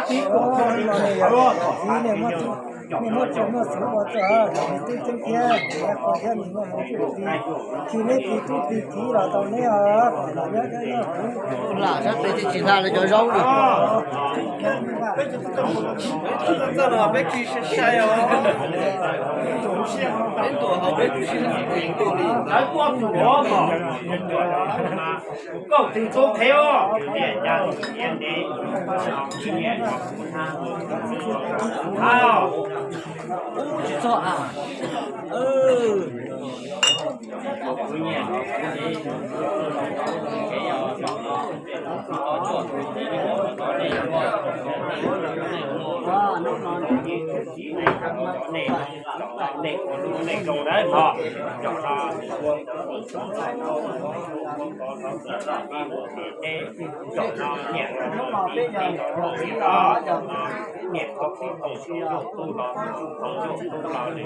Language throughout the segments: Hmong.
Txiv, nej muaj txuj muaj xov ua txuj, nej twb ceeb thiab, nej qhuas thiab, nws muaj hmoov txuj txuj, khi neb txiv tub txiv kiv los tau neb os, kom los nyob deb nyob huv. Lam sab tes tsis hla li cov zaub li. Peb khi sai sai os. Peb ntuas hauv peb tsis hla li. Koj tus txo qhev os. Tsis txog a.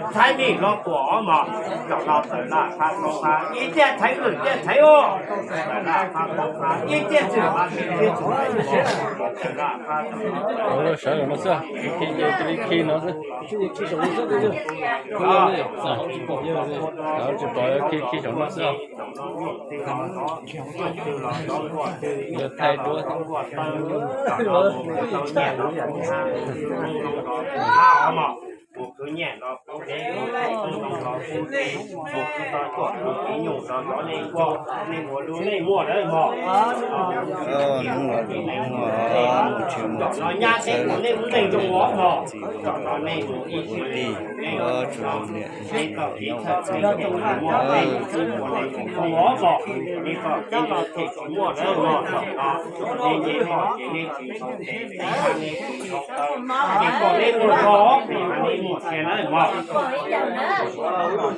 Ntxhais Mim los tuam mog, zaum no txawm laj qab tau qab, ib tiaj txhais lwm tiaj txhais ua, txawm laj qab tau qab, ib tiaj txwm qab txwm tiaj txwm txawm laj qab tau qab. Sawv zaum no xwb, khi khi no xwb. Tsis pom khi khi saum no xwb. Yog thaij duab. Mus khwv nyiaj los kuv dev, mus khwv ntoo los kuv dev, mus khwv tau tuaj kuv txiv nyuj los zov nej nkuaj, nej ua lub nej muaj lawm mog. Zaum no nyab teb ua nej lub neej zoo os mog. Zaum no nej mus ib txhis, nej txom txim txhawj txhawj muaj nej ua nej zoo os mog. Nej txom txim txhawj txhawj muaj lawm mog. Zaum no nej nce mog ces nej tsis tau tes, nej tsis tau taw, ces kom nej muaj zog, nej muaj txiag lawm mog.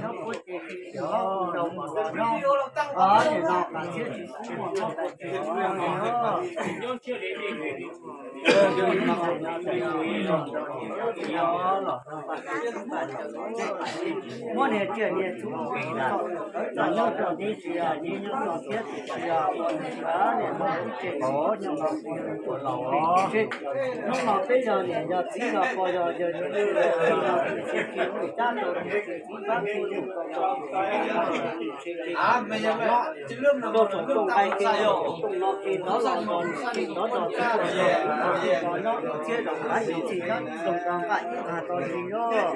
Muab niag tsiaj niag txhu los nyob rau tib si, nyob rau thiab tsis yog ua niam niam mus tsev los nyob los ua laus. Hnub no peb yog niam yog txiv yog pog yog yawg yog txiv, tab rau txiv pab txiv yug rau rau txog tooj nqaij ke, tooj no ke tod los txog, ke tod los txog, nyob rau thiab zos qaib zos txij nyob rau nqaj ib qag tau li os.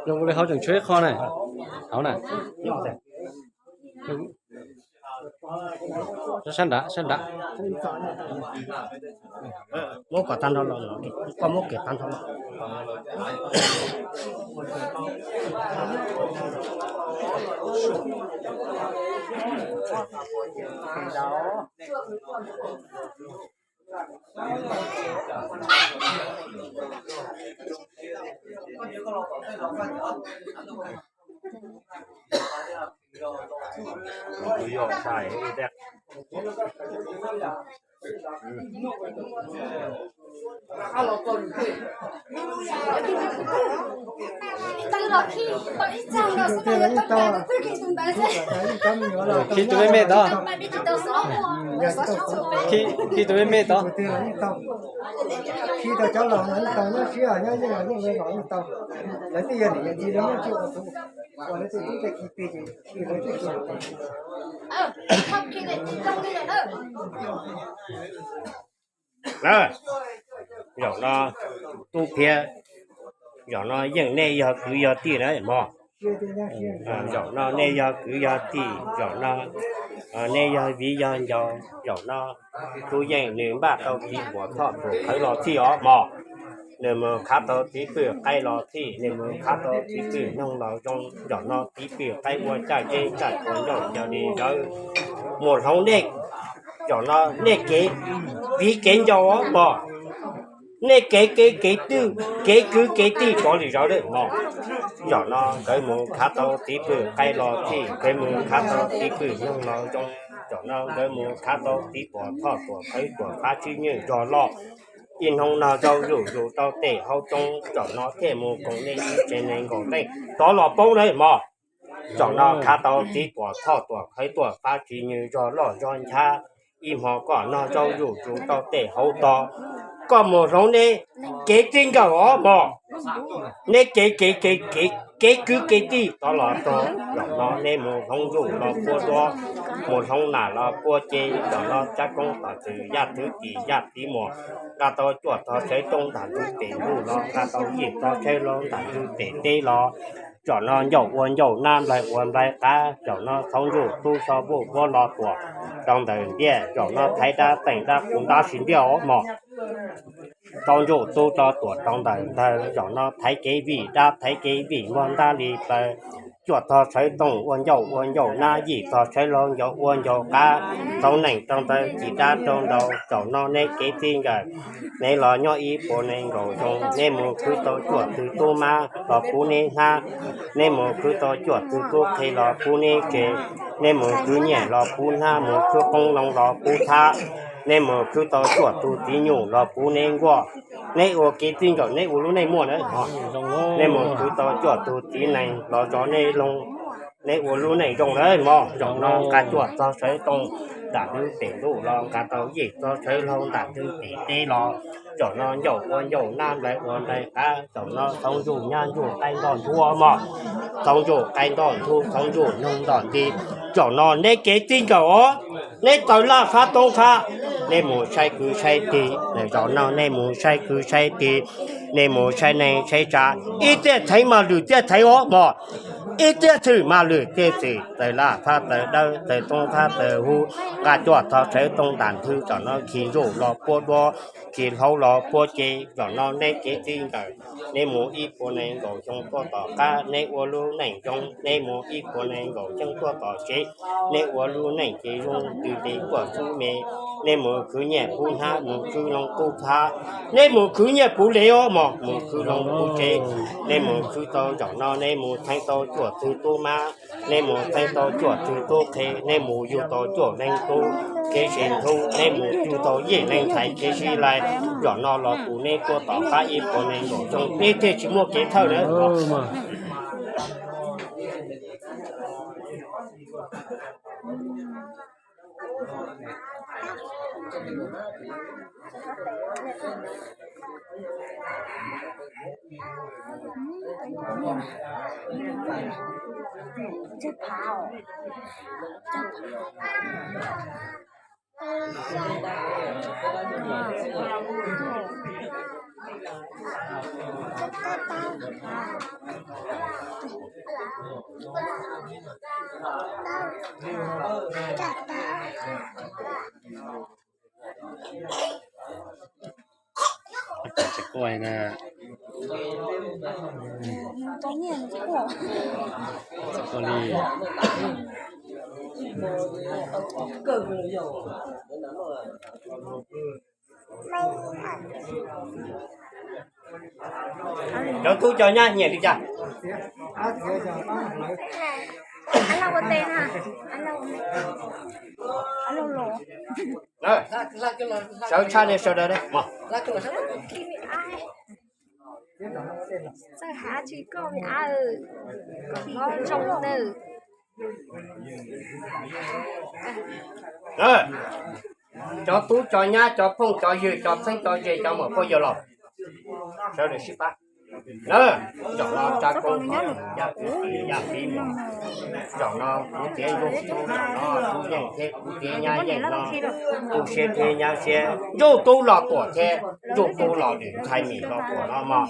Zoo li hauv tseem tshuav ib qho na, hauv na. Sab nrad, sab nrad. Muab kom tag nrho los, koj muab kiag tag nrho los. Khi tus me me tod. Khi tus me me tod. Khi tau cov laus no yeej tau, nyob siab nyob yeej los yeej los yeej tau. Lawv twb yog niam yog txiv lawv muaj tsij ua tus, ua lawv tej tub tej ki plig ces khi lawv twb khi. Lawm, zaum no tub phiab, zaum no yeej nej yog kwv yog tij na mog. Zaum no nej yog kwv yog tij, zaum no Nej yog viv yog ncaus, zaum no tub yeej nws npaj tau txiv puam thoj tuam qhawv los txhij os mog. Nws mus khav tau txiv pwj qaib los txhij, nws mus khav tau txiv pwj noog los zoo. Zaum no txiv pwj qaib ua caj zeb caj tuas ncauj yog li zawv mus hloov nej, zaum no nej kev viv kev ncaus os mog. Nej kev kev kev twj kev kwv kev tij rov li zawv mog. Zaum no nkawd mus khav tau txiv pwj qaib los txhij, nkawd mus khav tau txiv pwj noog los zoo. Zaum no nkawd mus khav tau txiv puam thoj tuam qhawv tuam qab tshwj nywj zog loj. Ib hnub no zaub zuj zus rau tej hauv roob, zaum no thiaj mus koom nej ib tsev nees nkaum leej rov los paub nawb mog. Zaum no khav tau txiv puam thoj tuam qhawv tuam qab tshwj nywj zog loj zog nchab, ib hmo koj noj zaub zuj zus rau tej hauv tog, koj mus hloov nej kev txij nkawm os mog. Nej kev kev kev kev kev kwv kev tij rov los txog, zaum no nej mus hloov ntuj los puab duab, mus hloov nam los puab ce, zaum no tsab koob tom txwm yaj thwv tim yaj txiv muam, nqa tau cuaj tog sawv tooj ntam ntug pem ntuj los, nqa tau yim tog sawv hlau ntam ntug pem teb los. Zaum no ncauj ua ncauj nab nplaig ua nplaig qab, zaum no txhob ntsuj tub so vuj vuab los tuam rau ntawm ntiaj, zaum no thaiv dab teem dab qus ntab sis ntiaj os mog. Txhob ntsuj tub so tuam rau ntawm ntawd, zaum no thaiv kev vij dab thaiv kev vij npog ntab li plaws. Cuaj tog sawv tooj ua ncauj ua ncauj nab, yim tog sawv hlau ncaus ua ncaus qab, txhob neej rau ntawd cim dab rau nraud, zaum no neb kev txij nkawm. Neb los nyob ib puas nees nkaum xyoo, neb mus khwv tau cuaj tug tub mab los pub neb hnab, neb mus khwv tau cuaj tug tub qhe los pub neb tsev, neb mus khwv nyiaj los pub hnab, mus khwv qoob loo los pub thab, neb mus khwv tau cuaj tug txiv nyuj los pub neb nkuaj. Neb ua kev txij nkawm neb ua lub neej muaj na. Neb mus khwv tau cuaj tug txiv nees los zov neb loog, neb ua lub neej zoo na mog. Zaum no nqa cuaj tog sawv tooj ntam ntug pem ntuj los, nqa tau yim tog sawv hlau ntam ntug pem teb los. Zaum no ncauj ua ncauj nab nplaig ua nplaig qab, zaum no txhob ntsuj nyab ntsuj qaib ntoj ntxhuab mog. Txhob ntsuj qaib ntoj ntxhuab, txhob ntsuj noog ntoj nti. Zaum no neb kev txij nkawm os, neb tawg laj fab toob fab, neb mus saib kwv saib tij, zaum no neb mus saib kwv saib tij, neb mus saib neeg saib tsav, ib txhiab theev mas lwm txhiab theev os mog. Ib txhiab txhwm mas lwm txhiab txhwm, tawg laj fab tawg dawb, tawg toob fab tawg hub, nqa cuaj tog sawv tooj ntam ntug, zaum no khi ntsuj los puab duab, khi hlauv los puab ce, zaum no neb kev txij nkawm. Neb mus ib puas nees nkaum xyoo tuaj tom qab, neb ua lub neej zoo, neb mus ib puas nees nkaum xyoo tuaj tom tsev, neb ua lub neej ces zoo twg li kuaj xub me. Neb mus khwv nyiaj pub hnab, mus khwv loog pub thab, neb mus khwv nyiaj puv le os mog, mus khwv loog pub tsev. Neb mus khwv tau zaum no, neb mus theev tau cuaj tug tub mab, neb mus theev tau cuaj tug tub qhe, neb mus yug tau cuaj leeg tub kev sib hlub, neb mus yug tau yim leej ntxhais kev sib laij. Zaum no los kuv neb tuaj tom qab ib puas nees nkaum xyoo, neb thiaj tsis muaj kev thawj lawm. Tsis quaj na. Tsis quaj li. Cov tub cov nyab nyiam li cas? Sawv tshaj nej sawv daws. Txawj hav tsis koj me av, kom hlob zoo nawb. Cov tub cov nyab cov phooj cov ywg cov txheeb cov ze cov muam phooj ywg los, sawv daws sib pab. Nab, zaum no rab koob tom yaj txwv txiv yaj txwv mos, zaum no kuv txiav ntuj tub, zaum no tub yeej thiab kuv txiav nyab yeej no, tu siab thiab nyab siab, ntsuj tub los tuam thiab ntsuj tub los lwm ntxhais mis los tuam no mog.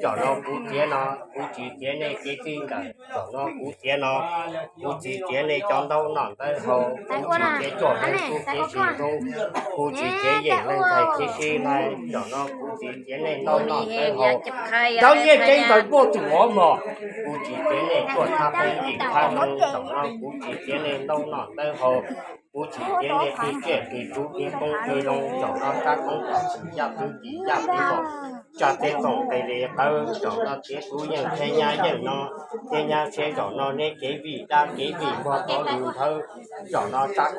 Zaum no kuv txiav no, kuv tsis txiav nej kev txij nkawm, zaum no kuv txiav no, kuv tsis txiav nej cov ntaub noj ntaub haus, kuv tsis txiav cuaj leeg tub kev sib hlub, kuv tsis txiav yeej leej ntxhais kev sib laij, zaum no kuv tsis txiav nej ntaub noj ntaub haus, ntaub yeej kev ntawd npuaj twm ov mog, kuv tsis txiav nej cuaj thab qeeb yim thab hloov, zaum no kuv tsis txiav nej ntaub noj ntaub haus, kuv tsis txiav nej qhib tsiaj qhib txhu qhib qoob qhib loo, zaum no rab koob tom txwv yaj txwv txiv yaj txwv mos, tsa txeb txoom qe li qawv, zaum no txiav tub yeej thiab nyab yeej no, thiab nyab siab, zaum no neb kev vij dab kev vij npog tov lus nthawv, zaum no rab